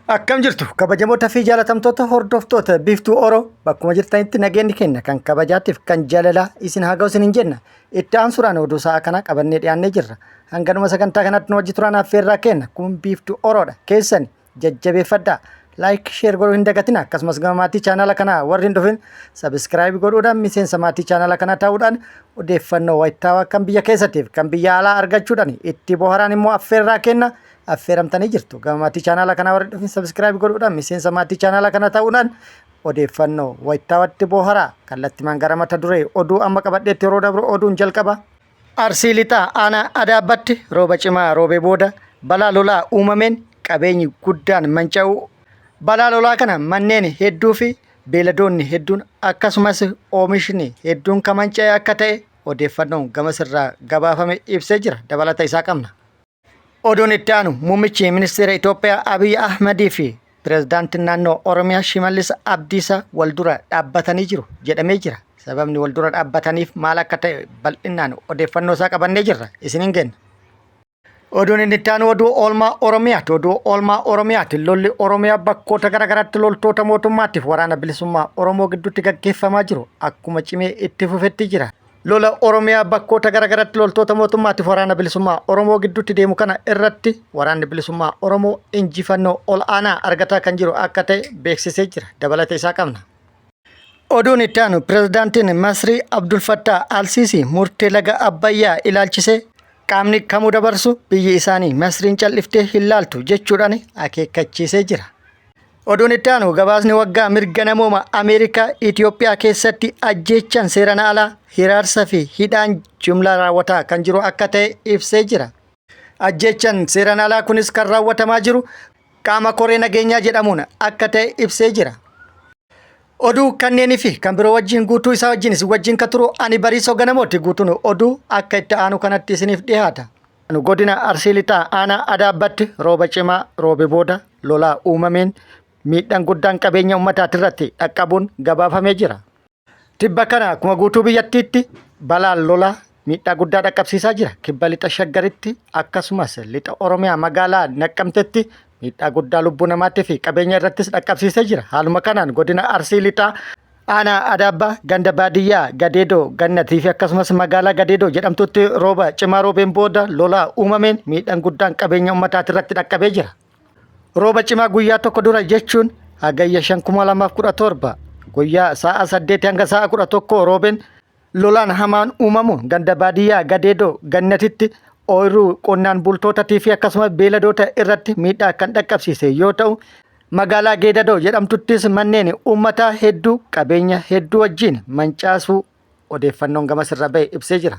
Akkam jirtu kabajamoota fi jaalatamtoota hordoftoota Biiftuu Oro, bakkuma jirtanitti nageenyi keenya kan kabajaatiif kan jaalalaa isin haa ga'u isiniin jenna. Itti aansuudhaan oduu sa'a kanaa qabannee dhiyaannee jirra. Hanganuma sagantaa kanatti nu wajji turaan affeerraa keenya. Kun Biiftuu Oroodha. Keessani jajjabeeffadhaa. Like, share godhuu hin dagatina. Akkasumas gama maatii chaanala kanaa warri hin dhufin subscribe godhuudhaan miseensa maatii chaanala kanaa ta'uudhaan odeeffannoo wayitaawaa kan biyya keessatiif kan biyya alaa argachuudhaan itti boharaan immoo affeerraa kenna. Affeeramtanii jirtu. Gama maatii chaanala kanaa warri dhufin subscribe godhuudhaan miseensa maatii chaanala kanaa ta'uudhaan odeeffannoo wayitaawatti boharaa. Kallattimaan gara mata duree oduu amma qabadheetti yeroo dabru, oduun jalqaba. Arsii Lixaa Aanaa Adaabbatti rooba cimaa roobee booda balaa lolaa uumameen qabeenyi guddaan manca'uu. Balaa lolaa kana manneen hedduu fi beeladoonni hedduun akkasumas oomishni hedduun kan manca'e akka ta'e odeeffannoon gamasirraa gabaafame ibsee jira. Dabalata isaa qabna. Oduun itti aanu, muummichi ministeera Itoophiyaa Abiy Ahmadii fi pirezidaantiin naannoo Oromiyaa Shimallis Abdiisaa wal dura dhaabbatanii jiru jedhamee jira. Sababni wal dura dhaabbataniif maal akka ta'e bal'inaan odeeffannoo isaa qabannee jirra. Isiniin kenna. Oduun inni itti aanu oduu oolmaa Oromiyaati. Oduu oolmaa Oromiyaati. Lolli Oromiyaa bakkoota garaagaraatti loltoota mootummaatiif waraana bilisummaa Oromoo gidduutti gaggeeffamaa jiru akkuma cimee itti fufetti jira. Lola Oromiyaa bakkoota garaagaratti loltoota mootummaatiif waraana bilisummaa Oromoo gidduutti deemu kana irratti waraanni bilisummaa Oromoo injifannoo ol aanaa argataa kan jiru akka ta'e beeksisee jira. Dabalata isaa qabna. Oduun itti aanu, pirezidaantiin Masrii Abdul Fattah Alsiisii murtee laga Abbayyaa ilaalchisee qaamni kamuu dabarsu biyyi isaanii Masriin calliftee hin laaltu jechuudhaan akeekkachiisee jira. Oduun itti aanu, gabaasni waggaa mirga namooma Ameerikaa Itoophiyaa keessatti ajjeechaan seeraan alaa, hiraarsa fi hidhaan jumlaa raawwataa kan jiru akka ta'e ibsee jira. Ajjeechaan seeraan alaa kunis kan raawwatamaa jiru qaama koree nageenyaa jedhamuun akka ta'e ibsee jira. Oduu kanneenii fi kan biroo wajjin guutuu isaa wajjin isin wajjin kan turu ani Bariisoo Ganamooti. Guutuun oduu akka itti aanu kanatti isiniif dhiyaata. Godina Arsii Lixaa Aanaa Adaabbatti rooba cimaa roobe booda lolaa uumameen miidhaan guddaan qabeenya uummataatirratti dhaqqabuun gabaafamee jira. Tibba kana akkuma guutuu biyyattiitti balaan lolaa miidhaa guddaa dhaqqabsiisaa jira. Kibba Lixa Shaggaritti akkasumas Lixa Oromiyaa magaalaa Naqqamtetti miidhaa guddaa lubbuu namaatii fi qabeenya irrattis dhaqqabsiisee jira. Haaluma kanaan godina Arsii Lixaa Aanaa Adaabbaa ganda baadiyyaa Gadeedoo Gannatii fi akkasumas magaalaa Gadeedoo jedhamtutti rooba cimaa roobeen booda lolaa uumameen miidhaan guddaan qabeenya uummataati irratti dhaqqabee jira. Rooba cimaa guyyaa tokko dura, jechuun Hagayya 5, 2017 guyyaa sa'a 8 hanga sa'a 11 roobeen lolaan hamaan uumamuun ganda baadiyyaa Gadeedoo Gannatitti ooyiruu qonnaan bultootatii fi akkasumas beeladoota irratti miidhaa kan dhaqqabsiise yoo ta'u, magaalaa Geedadoo jedhamtuttis manneen uummataa hedduu qabeenya hedduu wajjin mancaasuu odeeffannoon gamas irra ba'e ibsee jira.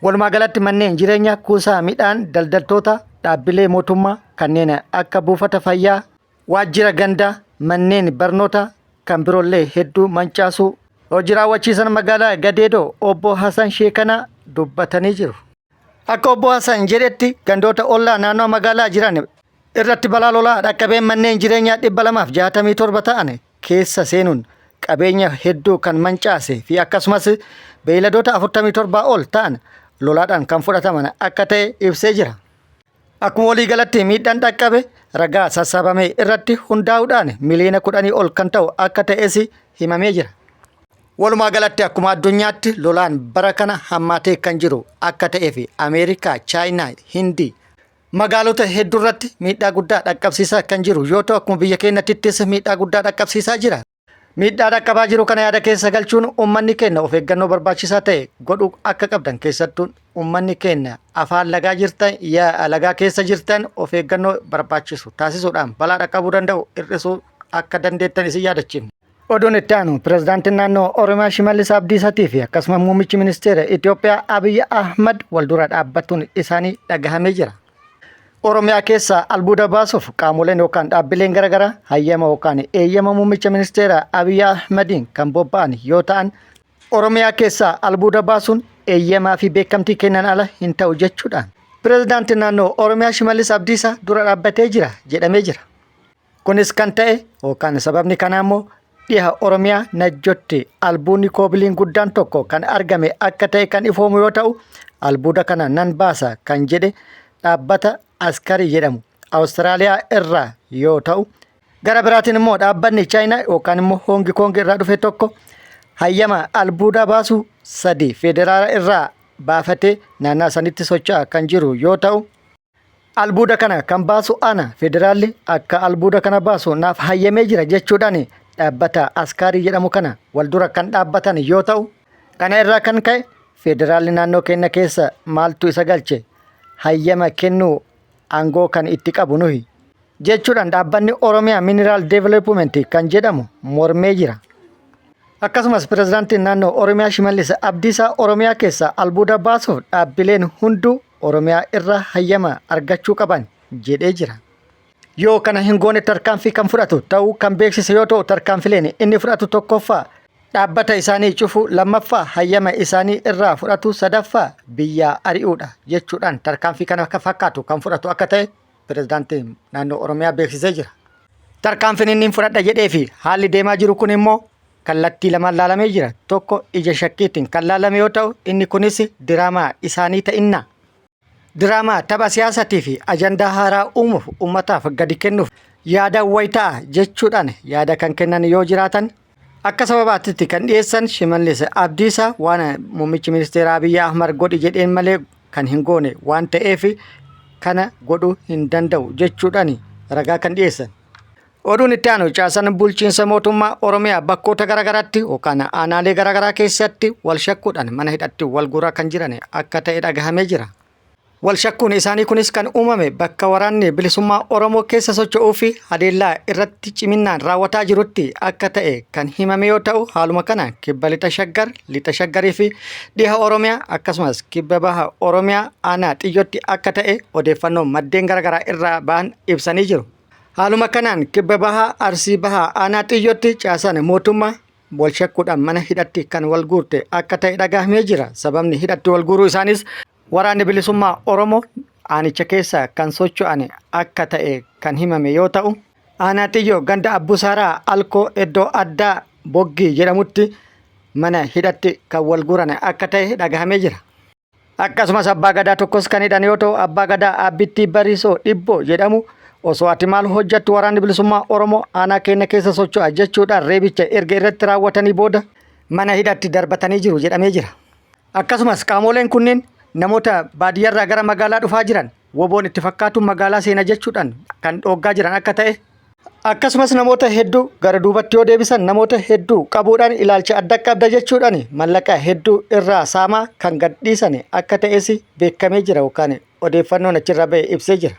Walumaa galatti manneen jireenyaa, kuusaa midhaan daldaltoota, dhaabbilee mootummaa kanneen akka buufata fayyaa, waajjira gandaa, manneen barnootaa kan biroollee hedduu mancaasuu hojii raawwachiisan magaalaa Gadeedoo obbo Hasan Sheekanaa dubbatanii jiru. Akka obbo Hasan jedhetti, gandoota ollaa naannoo magaalaa jiran irratti balaa lolaa dhaqqabeen manneen jireenyaa 267 ta'an keessa seenuun qabeenya hedduu kan mancaase fi akkasumas beeyladoota 47 ol ta'an lolaadhaan kan fudhataman akka ta'e ibsee jira. Akkuma waliigalatti miidhaan dhaqqabe ragaa sassaabame irratti hundaa'uudhaan miliyoona 10 ol kan ta'u akka ta'es himamee jira. Walumaa galatti akkuma addunyaatti lolaan bara kana hammaatee kan jiru akka ta'ee fi Ameerikaa, Chaayinaa, Hindii magaalota hedduu irratti miidhaa guddaa dhaqqabsiisaa kan jiru yoo ta'u, akkuma biyya keenyattis miidhaa guddaa dhaqqabsiisaa jira. Miidhaa dhaqqabaa jiru kana yaada keessa galchuun uummanni keenya of eeggannoo barbaachisaa ta'e godhuu akka qabdan, keessattuu uummanni keenya afaan lagaa jirtan, yaa lagaa keessa jirtan, of eeggannoo barbaachisu taasisuudhaan balaa dhaqqabuu danda'u hir'isuu akka dandeettan isin yaadachiifna. Oduun itti aanu, pirezidaantiin naannoo Oromiyaa Shimallis Abdiisatii fi akkasumas muummichi ministeera Itoophiyaa Abiy Ahmad wal dura dhaabbatuun isaanii dhagahamee jira. Oromiyaa keessaa albuuda baasuuf qaamoleen yookaan dhaabbileen garaagaraa hayyama yookaan eeyyama muummicha ministeera Abiy Ahmadiin kan bobba'an yoo ta'an, Oromiyaa keessaa albuuda baasuun eeyyamaa fi beekamtii kennan ala hin ta'u jechuudhaan pirezidaantiin naannoo Oromiyaa Shimallis Abdiisaa dura dhaabbatee jira jedhamee jira. Kunis kan ta'e yookaan sababni kanaa immoo dhiha Oromiyaa Najjotti albuudni koobiliin guddaan tokko kan argame akka ta'e kan ifoomu yoo ta'u, albuuda kana nan baasa kan jedhe dhaabbata Askarii jedhamu Awustiraaliyaa irraa yoo ta'u, Gara biraatiin immoo dhaabbanni Chaayinaa yookaan immoo Hoongi Koongi irraa dhufe tokko hayyama albuudaa baasuu sadi federaala irraa baafatee naannaa sanitti socho'aa kan jiru yoo ta'u, albuuda kana kan baasu ana, federaalli akka albuuda kana baasu naaf hayyamee jira jechuudhaan dhaabbata Askaarii jedhamu kana wal dura kan dhaabbatan yoo ta'u, kana irraa kan ka'e federaalli naannoo keenya keessa maaltu isa galche, hayyama kennuu aangoo kan itti qabu nuhi jechuudhaan dhaabbanni Oromiyaa Mineral Development kan jedhamu mormee jira. Akkasumas pirezidaantiin naannoo Oromiyaa Shimallis Abdiisaa Oromiyaa keessaa albuuda baasuuf dhaabbileen hunduu Oromiyaa irraa hayyama argachuu qaban jedhee jira. Yoo kana hin goone tarkaanfii kan fudhatu ta'uu kan beeksise yoo ta'u tarkaanfileen inni fudhatu tokkoffaa dhaabbata isaanii cufuu, lammaffaa hayyama isaanii irraa fudhatu, sadaffaa biyyaa ari'uudha jechuudhaan tarkaanfii kana akka fakkaatu kan fudhatu akka ta'e pirezidaantiin naannoo Oromiyaa beeksisee jira. Tarkaanfiin inni fudhadha jedhee fi haalli deemaa jiru kun immoo kallattii lamaan laalamee jira. Tokko ija shakkiitiin kan laalame yoo ta'u inni kunis diraamaa isaanii ta'inna. Diraamaa tapha siyaasatii fi ajandaa haaraa uumuuf uummataaf gadi kennuuf yaada wayita'a jechuudhaan yaada kan kennan yoo jiraatan akka sababaatti kan dhiyeessan Shimallis Abdiisaa waan muummichi ministeera Abiyyi Ahmad godhi jedheen malee kan hin goone waan ta'eef kana godhuu hin danda'u jechuudhaan ragaa kan dhiyeessan. Oduun itti aanu caasaan bulchiinsa mootummaa Oromiyaa bakkoota garaagaraatti yookaan aanaalee garaagaraa keessatti wal shakkuudhaan mana hidhatti wal guuraa kan jiran akka ta'e dhagahamee jira. Wal shakkuun isaanii kunis kan uumame bakka waraanni bilisummaa Oromoo keessa socho'uu fi haleellaa irratti ciminaan raawwataa jirutti akka ta'e kan himame yoo ta'u haaluma kana kibba lixa shaggar, lixa shaggarii fi dhiha Oromiyaa akkasumas kibba baha Oromiyaa aanaa xiyyootti akka ta'e odeeffannoo maddeen garaagaraa irraa ba'an ibsanii jiru. Haaluma kanaan kibba bahaa Arsii bahaa aanaa xiyyootti caasaan mootummaa wal shakkuudhaan mana hidhatti kan wal guurte akka ta'e dhagahamee jira. Sababni hidhatti wal guuruu isaanis waraanni bilisummaa Oromoo aanicha keessa kan socho'an akka ta'e kan himame yoo ta'u, aanaa xiyyoo ganda Abbusaaraa Alkoo iddoo addaa Boggii jedhamutti mana hidhatti kan wal guuran akka ta'e dhagahamee jira. Akkasumas abbaa gadaa tokkos kan hidhan yoo ta'u abbaa gadaa Aabbittii Bariisoo Dhibboo jedhamu osoo ati maal hojjattu waraanni bilisummaa Oromoo aanaa keenya keessa socho'a jechuudhaan reebicha erga irratti raawwatanii booda mana hidhatti darbatanii jiru jedhamee jira. Akkasumas qaamoleen kunneen namoota baadiyyaarraa gara magaalaa dhufaa jiran woboon itti fakkaatu magaalaa seena jechuudhaan kan dhooggaa jiran akka ta'e Akkasumas namoota hedduu gara duubatti yoo deebisan namoota hedduu qabuudhaan ilaalcha adda qabda jechuudhaan mallaqa hedduu irraa saamaa kan gad dhiisan akka ta'es beekamee jira yookaan odeeffannoon achirra ba'e ibsee jira.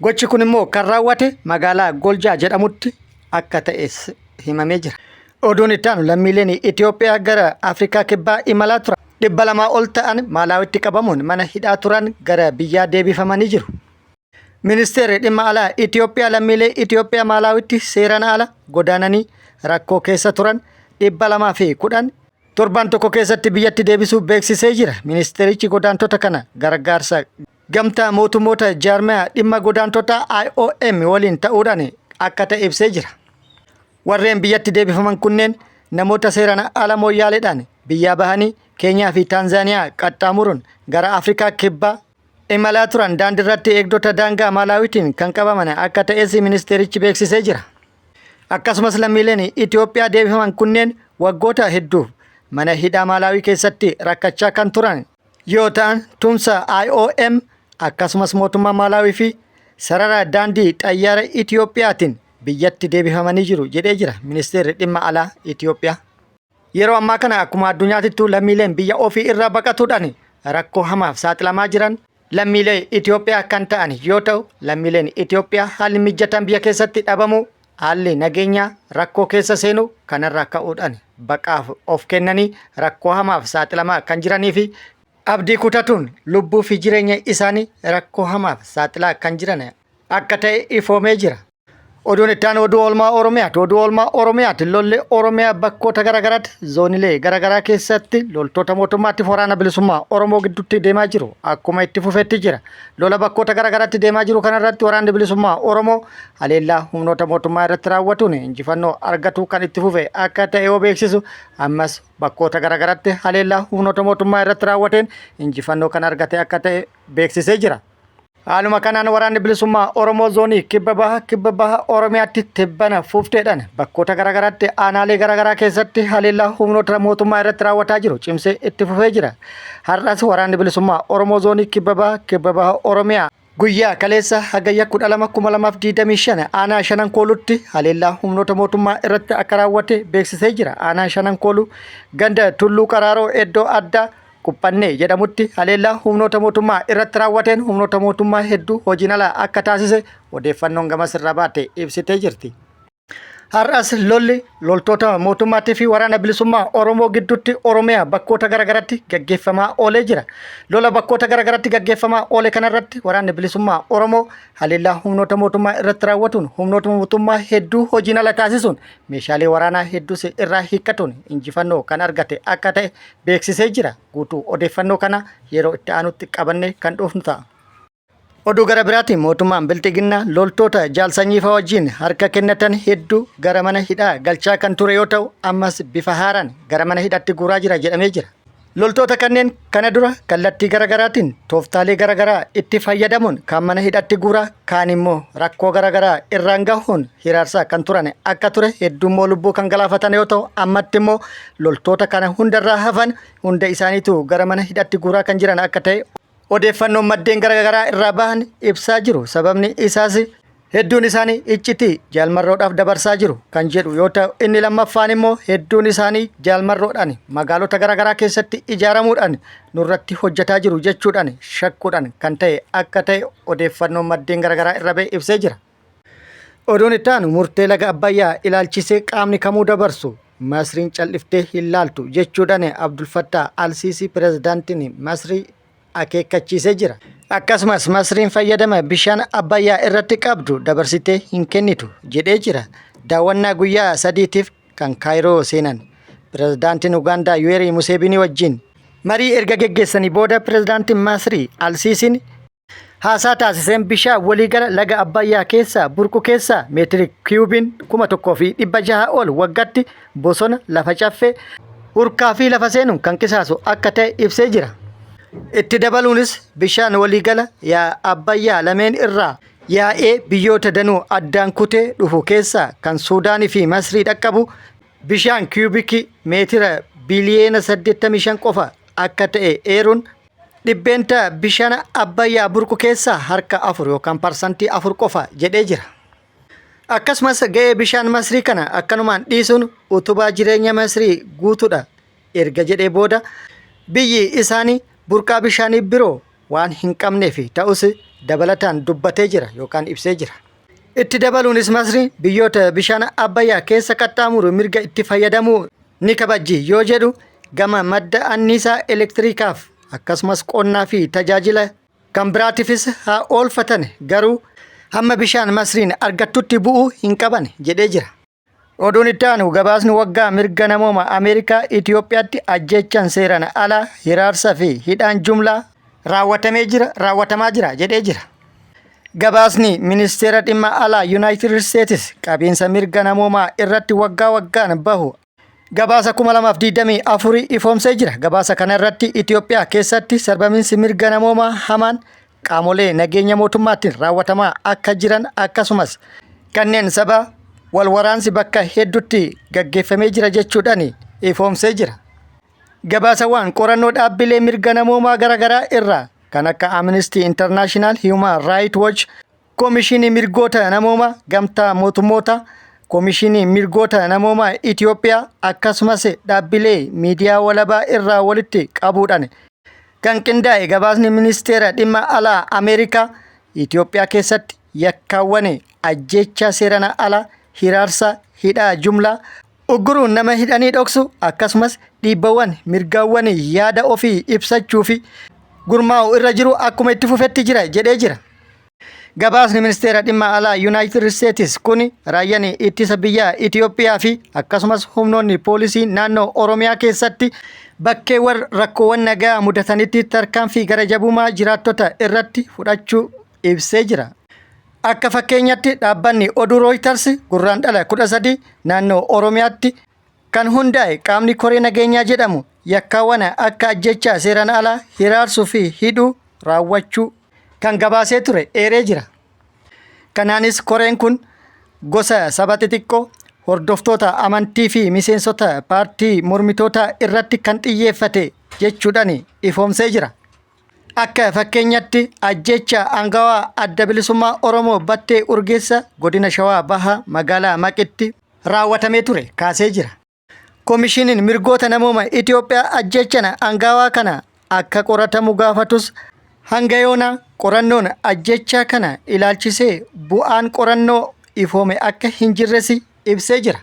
Gochi kun immoo kan raawwate magaalaa Goljaa jedhamutti akka ta'es himamee jira. Oduun itti aanu lammiileen Itoophiyaa gara Afrikaa Kibbaa imalaa turan 200 ol ta'an Maalaawitti qabamuun mana hidhaa turan gara biyyaa deebifamanii jiru. Ministeerri dhimma alaa Itoophiyaa lammiilee Itoophiyaa Maalaawitti seeraan ala godaananii rakkoo keessa turan 210 torban tokko keessatti biyyatti deebisuu beeksisee jira. Ministeerichi godaantota kana gargaarsa gamtaa mootummoota jaarmiyaa dhimma godaantotaa IOM waliin ta'uudhaan akka ta'e ibsee jira. Warreen biyyatti deebifaman kunneen namoota seeraan ala mooyyaaleedhaan biyyaa bahanii Keenyaa fi Taanzaaniyaa qaxxaamuruun gara Afrikaa Kibbaa imalaa turan daandiirratti eegdota daangaa Maalaawitiin kan qabaman akka ta'es ministeerichi beeksisee jira. Akkasumas lammiileen Itoophiyaa deebifaman kunneen waggoota hedduuf mana hidhaa Maalaawii keessatti rakkachaa kan turan yoo ta'an tumsa IOM akkasumas mootummaa Maalaawii fi sarara daandii xayyaara Itoophiyaatiin biyyatti deebifamanii jiru jedhee jira ministeerri dhimma alaa Itoophiyaa. Yeroo ammaa kana akkuma addunyaatittuu lammiileen biyya ofii irraa baqatuudhaan rakkoo hamaaf saaxilamaa jiran lammiilee Itoophiyaa kan ta'an yoo ta'u, lammiileen Itoophiyaa haalli mijataan biyya keessatti dhabamuu, haalli nageenyaa rakkoo keessa seenuu kanarraa ka'uudhaan baqaaf of kennanii rakkoo hamaaf saaxilamaa kan jiranii fi abdii kutatuun lubbuu fi jireenya isaanii rakkoo hamaaf saaxilaa kan jiran akka ta'e ifoomee jira. Oduun itti aanu oduu oolmaa Oromiyaati. Oduu oolmaa Oromiyaati. Lolli Oromiyaa bakkoota garaagaraatti zoonilee garaagaraa keessatti loltoota mootummaatti waraana bilisummaa Oromoo gidduutti deemaa jiru akkuma itti fufetti jira. Lola bakkoota garaagaraatti deemaa jiru kanarratti waraanni bilisummaa Oromoo haleellaa humnoota mootummaa irratti raawwatuun injifannoo argatu kan itti fufe akka ta'e yoo beeksisu ammas bakkoota garaagaraatti haleellaa humnoota mootummaa irratti raawwateen injifannoo kan argate akka ta'e beeksisee jira. Haaluma kanaan Waraanni Bilisummaa Oromoo Zoonii Kibba Baha Kibba Baha Oromiyaatti tibbana fuufteedhaan bakkoota garaagaraatti aanaalee garaagaraa keessatti haleellaa humnoota mootummaa irratti raawwataa jiru cimsee itti fufee jira. Har'as Waraanni Bilisummaa Oromoo Zoonii Kibba Baha Kibba Baha Oromiyaa guyyaa kaleessa Hagayya 12,2025 aanaa Shanan Koolutti haleellaa humnoota mootummaa irratti akka raawwate beeksisee jira. Aanaa Shanan Kooluu ganda Tulluu Qaraaroo iddoo addaa Quphannee jedhamutti haleellaa humnoota mootummaa irratti raawwateen humnoota mootummaa hedduu hojiin ala akka taasise odeeffannoon gamas irraa baate ibsitee jirti. Har'as lolli loltoota mootummaatii fi waraana bilisummaa Oromoo gidduutti Oromiyaa bakkoota garaagaratti gaggeeffamaa oolee jira. Lola bakkoota garaagaratti gaggeeffamaa oole kanarratti waraanni bilisummaa Oromoo haleellaa humnoota mootummaa irratti raawwatuun humnoota mootummaa hedduu hojiin ala taasisuun meeshaalee waraanaa hedduus irraa hiikkatuun injifannoo kan argate akka ta'e beeksisee jira. Guutuu odeeffannoo kana yeroo itti aanutti qabannee kan dhufnu ta'a. Oduu gara biraatiin mootummaan Bilxiginnaa loltoota Jaal Sanyiifaa wajjin harka kennatan hedduu gara mana hidhaa galchaa kan ture yoo ta'u ammas bifa haaraan gara mana hidhaatti guuraa jira jedhamee jira. Loltoota kanneen kana dura kallattii garaagaraatiin tooftaalee garaagaraa itti fayyadamuun kaan mana hidhatti guuraa kaan immoo rakkoo garaagaraa irraan gahuun hiraarsaa kan turan akka ture hedduu immoo lubbuu kan galaafatan yoo ta'u ammatti immoo loltoota kana hundarraa hafan hunda isaaniitu gara mana hidhatti guuraa kan jiran akka ta'e odeeffannoon maddeen garaagaraa irraa bahan ibsaa jiru. Sababni isaas hedduun isaanii iccitii Jaal Marroodhaaf dabarsaa jiru kan jedhu yoo ta'u inni lammaffaan immoo hedduun isaanii Jaal Marroodhaan magaalota garaagaraa keessatti ijaaramuudhaan nurratti hojjetaa jiru jechuudhaan shakkuudhaan kan ta'e akka ta'e odeeffannoon maddeen garaagaraa irra ba'e ibsee jira. Oduun itti aanu murtee laga Abbayyaa ilaalchisee qaamni kamuu dabarsu Masriin cal'iftee hin laaltu jechuudhaan Abdul Fattah Al-Siisii pirezidaantiin Masrii akeekkachiisee jira. Akkasumas Masriin fayyadama bishaan Abbayyaa irratti qabdu dabarsitee hin kennitu jedhee jira. Daawwannaa guyyaa sadiitiif kan Kaayiroo seenan pirezidaantiin Ugaandaa Yuweerii Museevinii wajjin marii erga geggeessanii booda pirezidaantiin Masrii Al-Siisiin haasaa taasiseen bishaan waliigala laga Abbayyaa keessaa burqu keessaa meetirik kiyuubiin 1600 ol waggatti bosona, lafa caffee, hurkaa fi lafa seenuun kan qisaasu akka ta'e ibsee jira. Itti dabaluunis bishaan waliigala yaa'a Abbayyaa lameen irraa yaa'ee biyyoota danuu addaan kutee dhufu keessaa kan Suudaanii fi Masrii dhaqqabu bishaan kiyuubikii meetira biliyeena 85 qofa akka ta'e eeruun dhibbeenta bishaan Abbayyaa burqu keessaa harka 4 yookaan parsantii 4 qofa jedhee jira. Akkasumas ga'ee bishaan Masrii kana akkanumaan dhiisuun utubaa jireenya Masrii guutuudha erga jedhee booda biyyi isaanii burqaa bishaanii biroo waan hin qabneef ta'us dabalataan dubbatee jira yookaan ibsee jira. Itti dabaluunis Masriin biyyoota bishaan Abbayyaa keessa qaxxaamuru mirga itti fayyadamuu ni kabajji yoo jedhu gama madda anniisaa elektiriikaaf akkasumas qonnaa fi tajaajila kan biraatifis haa oolfatan garuu hamma bishaan Masriin argattutti bu'uu hin qaban jedhee jira. Oduun itti aanu gabaasni waggaa mirga namooma Ameerikaa Itoophiyaatti ajjeechaan seeraan alaa hiraarsa fi hidhaan jumlaa raawwatamee jira raawwatamaa jira jedhee jira. Gabaasni ministeera dhimma alaa Yuunaayitid Isteetis qabiinsa mirga namoomaa irratti waggaa waggaan bahu gabaasa 2024 ifoomsee jira. Gabaasa kana irratti Itoophiyaa keessatti sarbamiinsi mirga namoomaa hamaan qaamolee nageenya mootummaatiin raawwatamaa akka jiran akkasumas kanneen saba wal waraansi bakka hedduutti gaggeeffamee jira jechuudhaan ifoomsee jira. Gabaasawwan qorannoo dhaabbilee mirga namoomaa garaagaraa irraa kan akka Amnesty International, Human Rights Watch, Komishinii Mirgoota Namoomaa Gamtaa Mootummoota, Komishinii Mirgoota Namoomaa Itoophiyaa akkasumas dhaabbilee miidiyaa walabaa irraa walitti qabuudhaan kan qindaa'e gabaasni ministeera dhimma alaa Ameerikaa Itoophiyaa keessatti yakkaawwan ajjeechaa seeraan alaa, hiraarsa, hidhaa jumlaa, ugguruun nama hidhanii dhoksu akkasumas dhiibbawwan mirgaawwan yaada ofii ibsachuu fi gurmaa'u irra jiru akkuma itti fufetti jira jedhee jira. Gabaasni ministeera dhimma alaa Yuunaayitid Isteetis kun raayyaan ittisa biyyaa Itoophiyaa fi akkasumas humnoonni poolisii naannoo Oromiyaa keessatti bakkeewwan rakkoowwan nagaa mudatanitti tarkaanfii gara jabummaa jiraattota irratti fudhachuu ibsee jira. Akka fakkeenyatti dhaabbanni oduu Rooyitars Gurraandhala 13 naannoo Oromiyaatti kan hundaa'e qaamni koree nageenyaa jedhamu yakkaawwan akka ajjechaa seeraan alaa hiraarsuu fi hidhuu raawwachuu kan gabaasee ture eeree jira. Kanaanis koreen kun gosa saba xixiqqoo, hordoftoota amantii fi miseensota paartii mormitootaa irratti kan xiyyeeffate jechuudhaan ifoomsee jira. Akka fakkeenyatti ajjeechaa aangawaa Adda Bilisummaa Oromoo Battee Urgeessa godina Shawaa Bahaa magaalaa Maqitti raawwatamee ture kaasee jira. Komishiniin mirgoota namooma Itoophiyaa ajjeechana aangawaa kana akka qoratamu gaafatus hanga yoonaa qorannoon ajjeechaa kana ilaalchisee bu'aan qorannoo ifoome akka hin jirres ibsee jira.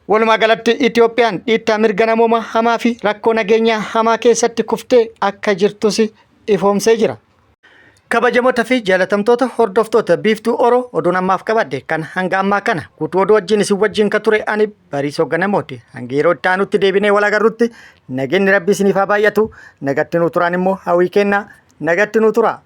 Walumaa galatti Itoophiyaan dhiittaa mirga namoomaa hamaa fi rakkoo nageenyaa hamaa keessatti kuftee akka jirtus ifoomsee jira. Kabajamoota fi jaalatamtoota hordoftoota Biiftuu Oro oduun ammaaf qabadhe kan hanga ammaa kana guutuu oduu wajjin isin wajjin ka ture ani Bariisoo Ganamooti. Hanga yeroo itti aanutti deebinee wal agarrutti nageenyi Rabbii isiniif haa baay'atu. Nagatti nuu turaan immoo hawwii kennaa nagatti nuu turaa.